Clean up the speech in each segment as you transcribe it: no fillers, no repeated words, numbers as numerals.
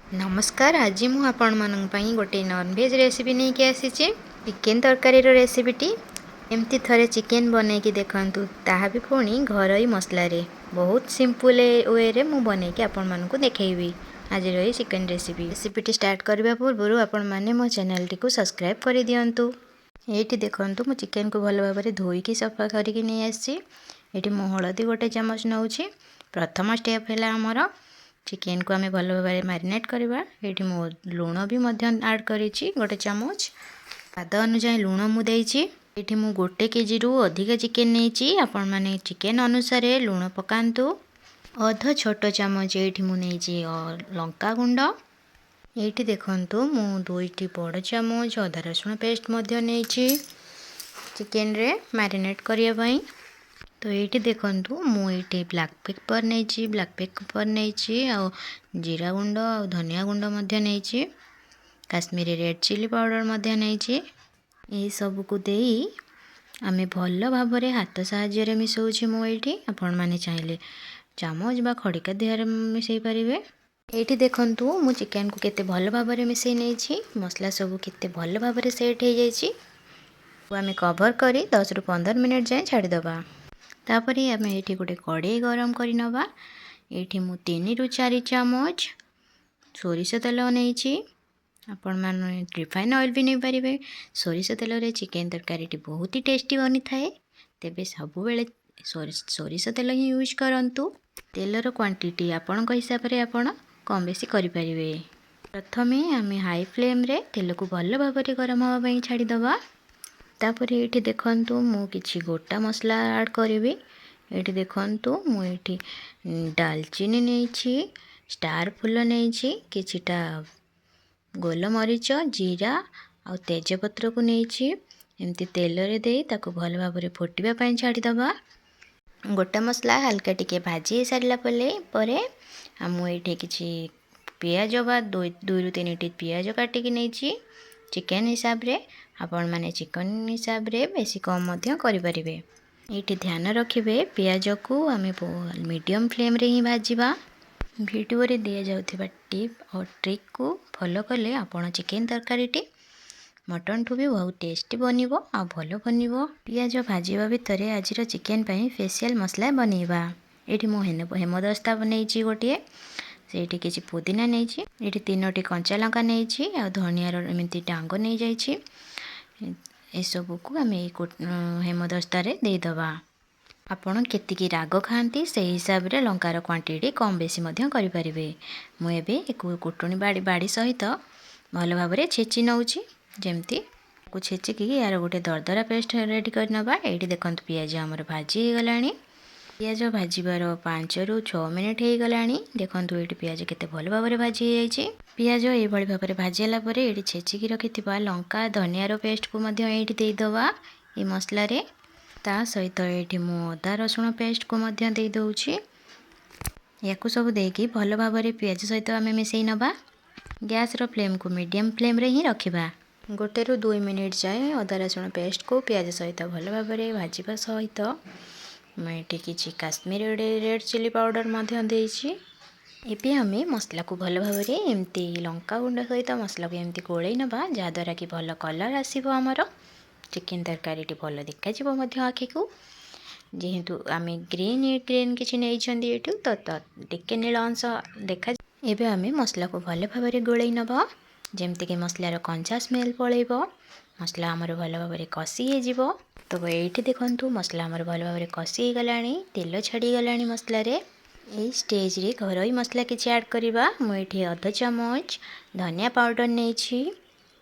ନମସ୍କାର, ଆଜି ମୁଁ ଆପଣମାନଙ୍କ ପାଇଁ ଗୋଟେ ନନଭେଜ୍ ରେସିପି ନେଇକି ଆସିଛି, ଚିକେନ୍ ତରକାରୀର ରେସିପିଟି। ଏମିତି ଥରେ ଚିକେନ୍ ବନେଇକି ଦେଖନ୍ତୁ, ତାହା ବି ପୁଣି ଘରୋଇ ମସଲାରେ। ବହୁତ ସିମ୍ପଲ୍ ୱେରେ ମୁଁ ବନେଇକି ଆପଣମାନଙ୍କୁ ଦେଖେଇବି ଆଜିର ଏଇ ଚିକେନ୍ ରେସିପି। ରେସିପିଟି ଷ୍ଟାର୍ଟ କରିବା ପୂର୍ବରୁ ଆପଣମାନେ ମୋ ଚ୍ୟାନେଲଟିକୁ ସବସ୍କ୍ରାଇବ୍ କରିଦିଅନ୍ତୁ। ଏଇଠି ଦେଖନ୍ତୁ, ମୁଁ ଚିକେନ୍କୁ ଭଲ ଭାବରେ ଧୋଇକି ସଫା କରିକି ନେଇ ଆସିଛି। ଏଇଠି ମୁଁ ହଳଦୀ ଗୋଟେ ଚାମଚ ନେଉଛି। ପ୍ରଥମ ଷ୍ଟେପ୍ ହେଲା ଆମର ଚିକେନ୍କୁ ଆମେ ଭଲ ଭାବରେ ମ୍ୟାରିନେଟ୍ କରିବା। ଏଇଠି ମୁଁ ଲୁଣ ବି ମଧ୍ୟ ଆଡ଼୍ କରିଛି ଗୋଟେ ଚାମଚ। ସ୍ୱାଦ ଅନୁଯାୟୀ ଲୁଣ ମୁଁ ଦେଇଛି। ଏଇଠି ମୁଁ 1 କେଜିରୁ ଅଧିକା ଚିକେନ୍ ନେଇଛି। ଆପଣମାନେ ଚିକେନ୍ ଅନୁସାରେ ଲୁଣ ପକାନ୍ତୁ। ଅଧ ଛୋଟ ଚାମଚ ଏଇଠି ମୁଁ ନେଇଛି ଲଙ୍କା ଗୁଣ୍ଡ। ଏଇଠି ଦେଖନ୍ତୁ, ମୁଁ 2ଟି ବଡ଼ ଚାମଚ ଅଦା ରସୁଣ ପେଷ୍ଟ ମଧ୍ୟ ନେଇଛି ଚିକେନରେ ମ୍ୟାରିନେଟ୍ କରିବା ପାଇଁ। ତ ଏଇଠି ଦେଖନ୍ତୁ, ମୁଁ ଏଇଠି ବ୍ଲାକ୍ ପେପର୍ ନେଇଛି, ବ୍ଲାକ୍ ପେପର୍ ନେଇଛି ଆଉ ଜିରା ଗୁଣ୍ଡ ଆଉ ଧନିଆ ଗୁଣ୍ଡ ମଧ୍ୟ ନେଇଛି। କାଶ୍ମୀରୀ ରେଡ଼୍ ଚିଲି ପାଉଡ଼ର ମଧ୍ୟ ନେଇଛି। ଏସବୁକୁ ଦେଇ ଆମେ ଭଲ ଭାବରେ ହାତ ସାହାଯ୍ୟରେ ମିଶାଉଛି ମୁଁ ଏଇଠି। ଆପଣମାନେ ଚାହିଁଲେ ଚାମଚ ବା ଖଡ଼ିକା ଦେହରେ ମିଶାଇ ପାରିବେ। ଏଇଠି ଦେଖନ୍ତୁ, ମୁଁ ଚିକେନକୁ କେତେ ଭଲ ଭାବରେ ମିଶାଇ ନେଇଛି। ମସଲା ସବୁ କେତେ ଭଲ ଭାବରେ ସେଟ୍ ହେଇଯାଇଛି। ଆମେ କଭର୍ କରି 10ରୁ 15 ମିନିଟ୍ ଯାଏଁ ଛାଡ଼ିଦେବା। ତାପରେ ଆମେ ଏଇଠି ଗୋଟେ କଡ଼େଇ ଗରମ କରି ନେବା। ଏଇଠି ମୁଁ 3ରୁ 4 ଚାମଚ ସୋରିଷ ତେଲ ନେଇଛି। ଆପଣମାନେ ରିଫାଇନ୍ ଅଏଲ୍ ବି ନେଇପାରିବେ। ସୋରିଷ ତେଲରେ ଚିକେନ୍ ତରକାରୀଟି ବହୁତ ହି ଟେଷ୍ଟି ବନିଥାଏ। ତେବେ ସବୁବେଳେ ସୋରିଷ ତେଲ ହିଁ ୟୁଜ୍ କରନ୍ତୁ। ତେଲର କ୍ୱାଣ୍ଟିଟି ଆପଣଙ୍କ ହିସାବରେ ଆପଣ କମ୍ ବେଶୀ କରିପାରିବେ। ପ୍ରଥମେ ଆମେ ହାଇ ଫ୍ଲେମ୍ରେ ତେଲକୁ ଭଲ ଭାବରେ ଗରମ ହେବା ପାଇଁ ଛାଡ଼ିଦେବା। ତାପରେ ଏଇଠି ଦେଖନ୍ତୁ, ମୁଁ କିଛି ଗୋଟା ମସଲା ଆଡ଼୍ କରିବି। ଏଇଠି ଦେଖନ୍ତୁ, ମୁଁ ଏଇଠି ଡାଲଚିନି ନେଇଛି, ଷ୍ଟାର୍ ଫୁଲ ନେଇଛି, କିଛିଟା ଗୋଲମରିଚ, ଜିରା ଆଉ ତେଜପତ୍ରକୁ ନେଇଛି। ଏମିତି ତେଲରେ ଦେଇ ତାକୁ ଭଲ ଭାବରେ ଫୁଟିବା ପାଇଁ ଛାଡ଼ିଦେବା। ଗୋଟା ମସଲା ହାଲକା ଟିକେ ଭାଜି ହେଇସାରିଲା ପରେ ପରେ ମୁଁ ଏଇଠି କିଛି ପିଆଜ ବା 2ରୁ 3ଟି ପିଆଜ କାଟିକି ନେଇଛି ଚିକେନ୍ ହିସାବରେ। ଆପଣମାନେ ଚିକେନ୍ ହିସାବରେ ବେଶୀ କମ୍ ମଧ୍ୟ କରିପାରିବେ। ଏଇଠି ଧ୍ୟାନ ରଖିବେ, ପିଆଜକୁ ଆମେ ମିଡ଼ିୟମ୍ ଫ୍ଲେମ୍ରେ ହିଁ ଭାଜିବା। ଭିଡ଼ିଓରେ ଦିଆଯାଉଥିବା ଟିପ୍ ଓ ଟ୍ରିକ୍କୁ ଫଲୋ କଲେ ଆପଣ ଚିକେନ୍ ତରକାରୀଟି ମଟନ୍ଠୁ ବି ବହୁତ ଟେଷ୍ଟି ବନିବ ଆଉ ଭଲ ବନିବ। ପିଆଜ ଭାଜିବା ଭିତରେ ଆଜିର ଚିକେନ୍ ପାଇଁ ସ୍ପେଶିଆଲ୍ ମସଲା ବନେଇବା। ଏଇଠି ମୁଁ ହେମଦସ୍ତା ବନେଇଛି ଗୋଟିଏ। ସେଇଠି କିଛି ପୁଦିନା ନେଇଛି। ଏଇଠି ତିନୋଟି କଞ୍ଚା ଲଙ୍କା ନେଇଛି ଆଉ ଧନିଆର ଏମିତି ଡାଙ୍ଗ ନେଇଯାଇଛି। ଏସବୁକୁ ଆମେ ଏଇ ହେମଦସ୍ତାରେ ଦେଇଦେବା। ଆପଣ କେତିକି ରାଗ ଖାଆନ୍ତି, ସେଇ ହିସାବରେ ଲଙ୍କାର କ୍ୱାଣ୍ଟିଟି କମ୍ ବେଶୀ ମଧ୍ୟ କରିପାରିବେ। ମୁଁ ଏବେ କୁଟୁଣି ବାଡ଼ି ସହିତ ଭଲ ଭାବରେ ଛେଚି ନେଉଛି। ଯେମିତି ତାକୁ ଛେଚିକି ଏହାର ଗୋଟେ ଦରଦରା ପେଷ୍ଟ ରେଡ଼ି କରିନେବା। ଏଇଠି ଦେଖନ୍ତୁ, ପିଆଜ ଆମର ଭାଜି ହେଇଗଲାଣି। ପିଆଜ ଭାଜିବାର 5ରୁ 6 ମିନିଟ୍ ହେଇଗଲାଣି। ଦେଖନ୍ତୁ, ଏଇଠି ପିଆଜ କେତେ ଭଲ ଭାବରେ ଭାଜି ହେଇଯାଇଛି। ପିଆଜ ଏଇଭଳି ଭାବରେ ଭାଜି ହେଲା ପରେ ଏଇଠି ଛେଚିକି ରଖିଥିବା ଲଙ୍କା ଧନିଆର ପେଷ୍ଟକୁ ମଧ୍ୟ ଏଇଠି ଦେଇଦେବା ଏଇ ମସଲାରେ। ତା ସହିତ ଏଇଠି ମୁଁ ଅଦା ରସୁଣ ପେଷ୍ଟକୁ ମଧ୍ୟ ଦେଇଦେଉଛି। ୟାକୁ ସବୁ ଦେଇକି ଭଲ ଭାବରେ ପିଆଜ ସହିତ ଆମେ ମିଶାଇ ନେବା। ଗ୍ୟାସ୍ର ଫ୍ଲେମ୍କୁ ମିଡ଼ିୟମ୍ ଫ୍ଲେମ୍ରେ ହିଁ ରଖିବା। 1ରୁ 2 ମିନିଟ୍ ଯାଏଁ ଅଦା ରସୁଣ ପେଷ୍ଟକୁ ପିଆଜ ସହିତ ଭଲ ଭାବରେ ଭାଜିବା ସହିତ ମୁଁ ଏଠି କିଛି କାଶ୍ମୀରୀ ରେଡ଼୍ ଚିଲି ପାଉଡ଼ର ମଧ୍ୟ ଦେଇଛି। ଏବେ ଆମେ ମସଲାକୁ ଭଲ ଭାବରେ ଏମିତି ଲଙ୍କା ଗୁଣ୍ଡ ସହିତ ମସଲାକୁ ଏମିତି ଗୋଳେଇ ନେବା, ଯାହାଦ୍ୱାରା କି ଭଲ କଲର୍ ଆସିବ, ଆମର ଚିକେନ୍ ତରକାରୀଟି ଭଲ ଦେଖାଯିବ ମଧ୍ୟ ଆଖିକୁ। ଯେହେତୁ ଆମେ ଗ୍ରୀନ୍ ଗ୍ରୀନ୍ କିଛି ନେଇଛନ୍ତି ଏଇଠୁ, ତ ଟିକେ ନୀଳ ଅଂଶ ଦେଖା। ଏବେ ଆମେ ମସଲାକୁ ଭଲ ଭାବରେ ଗୋଳେଇ ନେବା, ଯେମିତିକି ମସଲାର କଞ୍ଚା ସ୍ମେଲ୍ ପଳେଇବ, ମସଲା ଆମର ଭଲ ଭାବରେ କଷି ହେଇଯିବ। ତ ଏଇଠି ଦେଖନ୍ତୁ, ମସଲା ଆମର ଭଲ ଭାବରେ କଷି ହେଇଗଲାଣି, ତେଲ ଛାଡ଼ିଗଲାଣି ମସଲାରେ। ଏଇ ଷ୍ଟେଜ୍ରେ ଘରୋଇ ମସଲା କିଛି ଆଡ଼୍ କରିବା। ମୁଁ ଏଇଠି ଅଧ ଚାମଚ ଧନିଆ ପାଉଡ଼ର ନେଇଛି।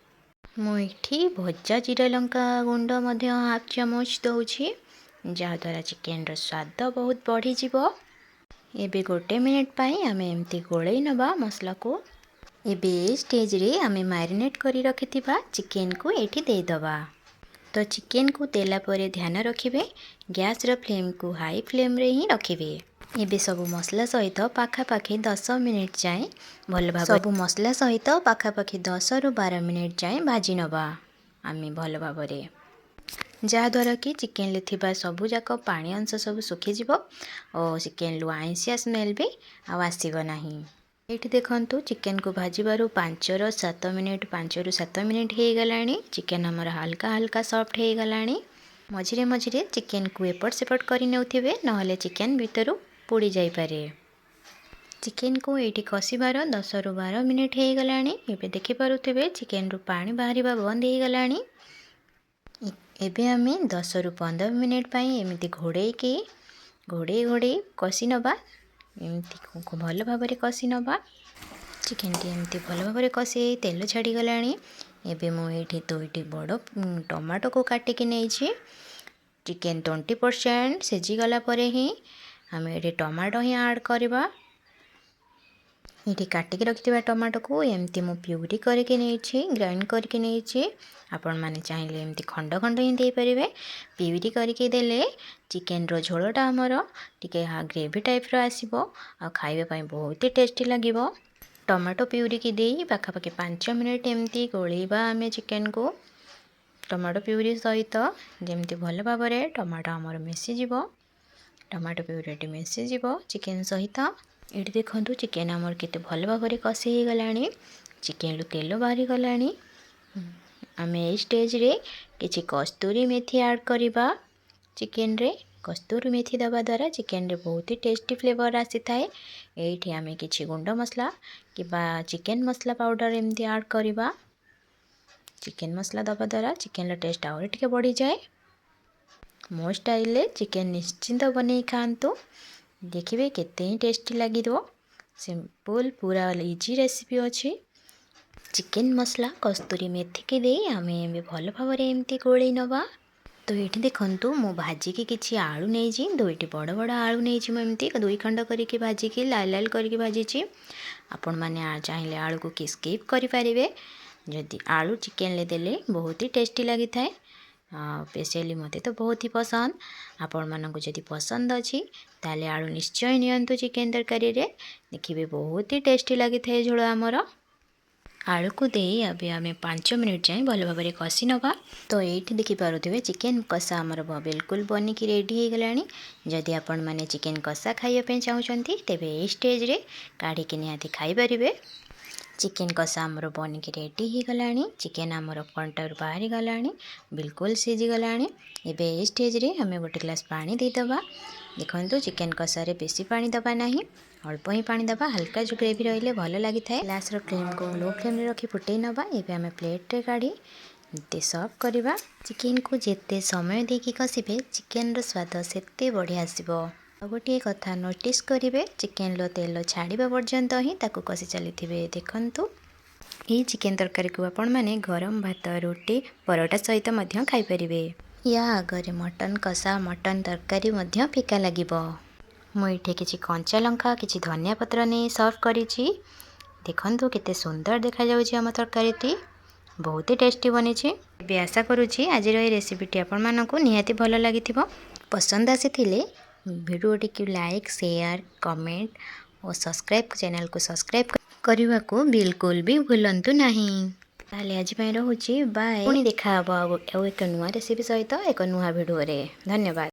ମୁଁ ଏଇଠି ଭଜା ଜିରା ଲଙ୍କା ଗୁଣ୍ଡ ମଧ୍ୟ ହାଫ୍ ଚାମଚ ଦେଉଛି, ଯାହାଦ୍ୱାରା ଚିକେନର ସ୍ୱାଦ ବହୁତ ବଢ଼ିଯିବ। ଏବେ ଗୋଟେ ମିନିଟ୍ ପାଇଁ ଆମେ ଏମିତି ଗୋଳେଇ ନେବା ମସଲାକୁ। ଏବେ ଏ ଷ୍ଟେଜ୍ରେ ଆମେ ମ୍ୟାରିନେଟ୍ କରି ରଖିଥିବା ଚିକେନକୁ ଏଇଠି ଦେଇଦେବା। ତ ଚିକେନକୁ ଦେଲା ପରେ ଧ୍ୟାନ ରଖିବେ, ଗ୍ୟାସ୍ର ଫ୍ଲେମ୍କୁ ହାଇ ଫ୍ଲେମ୍ରେ ହିଁ ରଖିବେ। ଏବେ ସବୁ ମସଲା ସହିତ ପାଖାପାଖି 10 ମିନିଟ୍ ଯାଏଁ ଭଲ ଭାବେ ସବୁ ମସଲା ସହିତ ପାଖାପାଖି 10ରୁ 12 ମିନିଟ୍ ଯାଏଁ ଭାଜି ନେବା ଆମେ ଭଲ ଭାବରେ, ଯାହାଦ୍ୱାରା କି ଚିକେନରେ ଥିବା ସବୁଯାକ ପାଣି ଅଂଶ ସବୁ ଶୁଖିଯିବ ଓ ଚିକେନରୁ ଆଇଁଷିଆ ସ୍ମେଲ୍ ବି ଆଉ ଆସିବ ନାହିଁ। ଏଇଠି ଦେଖନ୍ତୁ, ଚିକେନକୁ ଭାଜିବାରୁ 5ର 7 ମିନିଟ୍, 5ରୁ 7 ମିନିଟ୍ ହେଇଗଲାଣି। ଚିକେନ୍ ଆମର ହାଲକା ହାଲକା ସଫ୍ଟ ହେଇଗଲାଣି। ମଝିରେ ମଝିରେ ଚିକେନକୁ ଏପଟ ସେପଟ କରି ନେଉଥିବେ, ନହେଲେ ଚିକେନ ଭିତରୁ ପୋଡ଼ି ଯାଇପାରେ। ଚିକେନକୁ ଏଇଠି କଷିବାର 10ରୁ 12 ମିନିଟ୍ ହେଇଗଲାଣି। ଏବେ ଦେଖିପାରୁଥିବେ, ଚିକେନରୁ ପାଣି ବାହାରିବା ବନ୍ଦ ହେଇଗଲାଣି। ଏବେ ଆମେ 10ରୁ 15 ମିନିଟ୍ ପାଇଁ ଏମିତି ଘୋଡ଼େଇକି, ଘୋଡ଼େଇ ଘୋଡ଼େଇ କଷି ନେବା। ଏମିତି ଭଲ ଭାବରେ କଷି ନେବା। ଚିକେନଟି ଏମିତି ଭଲ ଭାବରେ କଷି ହେଇ ତେଲ ଛାଡ଼ିଗଲାଣି। ଏବେ ମୁଁ ଏଇଠି ଦୁଇଟି ବଡ଼ ଟମାଟୋକୁ କାଟିକି ନେଇଛି। ଚିକେନ୍ 20% ସିଝିଗଲା ପରେ ହିଁ ଆମେ ଏଠି ଟମାଟୋ ହିଁ ଆଡ଼୍ କରିବା। ଏଇଠି କାଟିକି ରଖିଥିବା ଟମାଟୋକୁ ଏମିତି ମୁଁ ପ୍ୟୁରି କରିକି ନେଇଛି, ଗ୍ରାଇଣ୍ଡ କରିକି ନେଇଛି। ଆପଣମାନେ ଚାହିଁଲେ ଏମିତି ଖଣ୍ଡ ଖଣ୍ଡ ହିଁ ଦେଇପାରିବେ। ପ୍ୟୁରି କରିକି ଦେଲେ ଚିକେନର ଝୋଳଟା ଆମର ଟିକେ ଗ୍ରେଭି ଟାଇପ୍ର ଆସିବ ଆଉ ଖାଇବା ପାଇଁ ବହୁତ ହି ଟେଷ୍ଟି ଲାଗିବ। ଟମାଟୋ ପ୍ୟୁରିକି ଦେଇ ପାଖାପାଖି 5 ମିନିଟ୍ ଏମିତି ଗୋଳେଇବା ଆମେ ଚିକେନକୁ ଟମାଟୋ ପ୍ୟୁରି ସହିତ, ଯେମିତି ଭଲ ଭାବରେ ଟମାଟୋ ଆମର ମିଶିଯିବ, ଟମାଟୋ ପ୍ୟୁରିଟି ମିଶିଯିବ ଚିକେନ ସହିତ। ଏଇଠି ଦେଖନ୍ତୁ, ଚିକେନ ଆମର କେତେ ଭଲ ଭାବରେ କଷି ହେଇଗଲାଣି। ଚିକେନରୁ ତେଲ ବାହାରିଗଲାଣି। ଆମେ ଏଇ ଷ୍ଟେଜରେ କିଛି କସ୍ତୁରୀ ମେଥି ଆଡ଼୍ କରିବା ଚିକେନରେ। କସ୍ତୁରୀ ମେଥି ଦେବା ଦ୍ୱାରା ଚିକେନରେ ବହୁତ ହି ଟେଷ୍ଟି ଫ୍ଲେଭର୍ ଆସିଥାଏ। ଏଇଠି ଆମେ କିଛି ଗୁଣ୍ଡ ମସଲା କିମ୍ବା ଚିକେନ ମସଲା ପାଉଡ଼ର ଏମିତି ଆଡ଼୍ କରିବା। ଚିକେନ ମସଲା ଦେବା ଦ୍ୱାରା ଚିକେନର ଟେଷ୍ଟ ଆହୁରି ଟିକେ ବଢ଼ିଯାଏ। ମୋ ଷ୍ଟାଇଲରେ ଚିକେନ ନିଶ୍ଚିନ୍ତ ବନେଇ ଖାଆନ୍ତୁ, ଦେଖିବେ କେତେ ହିଁ ଟେଷ୍ଟି ଲାଗିବ। ସିମ୍ପଲ୍, ପୁରା ଇଜି ରେସିପି ଅଛି। ଚିକେନ ମସଲା, କସ୍ତୁରୀ ମେଥିକି ଦେଇ ଆମେ ଏବେ ଭଲ ଭାବରେ ଏମିତି ଗୋଳେଇ ନେବା। ତ ଏଇଠି ଦେଖନ୍ତୁ, ମୁଁ ଭାଜିକି କିଛି ଆଳୁ ନେଇଛି। ଦୁଇଟି ବଡ଼ ବଡ଼ ଆଳୁ ନେଇଛି ମୁଁ। ଏମିତି ଦୁଇ ଖଣ୍ଡ କରିକି ଭାଜିକି, ଲାଲ ଲାଲ କରିକି ଭାଜିଛି। ଆପଣମାନେ ଚାହିଁଲେ ଆଳୁକୁ କି ସ୍କିପ୍ କରିପାରିବେ। ଯଦି ଆଳୁ ଚିକେନରେ ଦେଲେ ବହୁତ ହି ଟେଷ୍ଟି ଲାଗିଥାଏ। ସ୍ପେଶିଆଲି ମୋତେ ତ ବହୁତ ହି ପସନ୍ଦ। ଆପଣମାନଙ୍କୁ ଯଦି ପସନ୍ଦ ଅଛି, ତାହେଲେ ଆଳୁ ନିଶ୍ଚୟ ନିଅନ୍ତୁ ଚିକେନ ତରକାରୀରେ। ଦେଖିବେ, ବହୁତ ହି ଟେଷ୍ଟି ଲାଗିଥାଏ ଝୋଳ ଆମର। ଆଳୁକୁ ଦେଇ ଏବେ ଆମେ 5 ମିନିଟ୍ ଯାଏଁ ଭଲ ଭାବରେ କଷି ନେବା। ତ ଏଇଠି ଦେଖିପାରୁଥିବେ, ଚିକେନ କଷା ଆମର ବିଲକୁଲ ବନିକି ରେଡ଼ି ହେଇଗଲାଣି। ଯଦି ଆପଣମାନେ ଚିକେନ କଷା ଖାଇବା ପାଇଁ ଚାହୁଁଛନ୍ତି, ତେବେ ଏଇ ଷ୍ଟେଜରେ କାଢ଼ିକି ନିହାତି ଖାଇପାରିବେ। ଚିକେନ କଷା ଆମର ବନିକି ରେଡ଼ି ହେଇଗଲାଣି। ଚିକେନ ଆମର କଣ୍ଟାରୁ ବାହାରିଗଲାଣି, ବିଲକୁଲ ସିଝିଗଲାଣି। ଏବେ ଏଇ ଷ୍ଟେଜରେ ଆମେ ଗୋଟେ ଗ୍ଲାସ୍ ପାଣି ଦେଇଦେବା। ଦେଖନ୍ତୁ, ଚିକେନ କଷାରେ ବେଶୀ ପାଣି ଦେବା ନାହିଁ, ଅଳ୍ପ ହିଁ ପାଣି ଦେବା। ହାଲକା ଯେଉଁ ଗ୍ରେଭି ରହିଲେ ଭଲ ଲାଗିଥାଏ। ଗ୍ୟାସ୍ର ଫ୍ଲେମ୍କୁ ଲୋ ଫ୍ଲେମ୍ରେ ରଖି ଫୁଟେଇ ନେବା। ଏବେ ଆମେ ପ୍ଲେଟ୍ରେ କାଢ଼ି ଏମିତି ସର୍ଭ କରିବା। ଚିକେନକୁ ଯେତେ ସମୟ ଦେଇକି କଷିବେ, ଚିକେନର ସ୍ୱାଦ ସେତେ ବଢ଼ିଆ ଆସିବ। ଆଉ ଗୋଟିଏ କଥା ନୋଟିସ୍ କରିବେ, ଚିକେନର ତେଲ ଛାଡ଼ିବା ପର୍ଯ୍ୟନ୍ତ ହିଁ ତାକୁ କଷି ଚାଲିଥିବେ। ଦେଖନ୍ତୁ, ଏହି ଚିକେନ ତରକାରୀକୁ ଆପଣମାନେ ଗରମ ଭାତ, ରୁଟି, ପରଟା ସହିତ ମଧ୍ୟ ଖାଇପାରିବେ। ୟା ଆଗରେ ମଟନ୍ କଷା, ମଟନ୍ ତରକାରୀ ମଧ୍ୟ ଫିକା ଲାଗିବ। ମୁଁ ଏଇଠି କିଛି କଞ୍ଚା ଲଙ୍କା, କିଛି ଧନିଆ ପତ୍ର ନେଇ ସର୍ଭ କରିଛି। ଦେଖନ୍ତୁ, କେତେ ସୁନ୍ଦର ଦେଖାଯାଉଛି ଆମ ତରକାରୀଟି। ବହୁତ ହି ଟେଷ୍ଟି ବନିଛି। ଏବେ ଆଶା କରୁଛି ଆଜିର ଏହି ରେସିପିଟି ଆପଣମାନଙ୍କୁ ନିହାତି ଭଲ ଲାଗିଥିବ। ପସନ୍ଦ ଆସିଥିଲେ ଭିଡ଼ିଓଟିକୁ ଲାଇକ୍, ସେୟାର, କମେଣ୍ଟ ଓ ସବସ୍କ୍ରାଇବ୍, ଚ୍ୟାନେଲକୁ ସବସ୍କ୍ରାଇବ୍ କରିବାକୁ ବିଲକୁଲ ବି ଭୁଲନ୍ତୁ ନାହିଁ। ତାହେଲେ ଆଜି ପାଇଁ ରହୁଛି, ବାଏ। ପୁଣି ଦେଖା ହେବ ଆଉ ଆଉ ଏକ ନୂଆ ରେସିପି ସହିତ ଏକ ନୂଆ ଭିଡ଼ିଓରେ। ଧନ୍ୟବାଦ।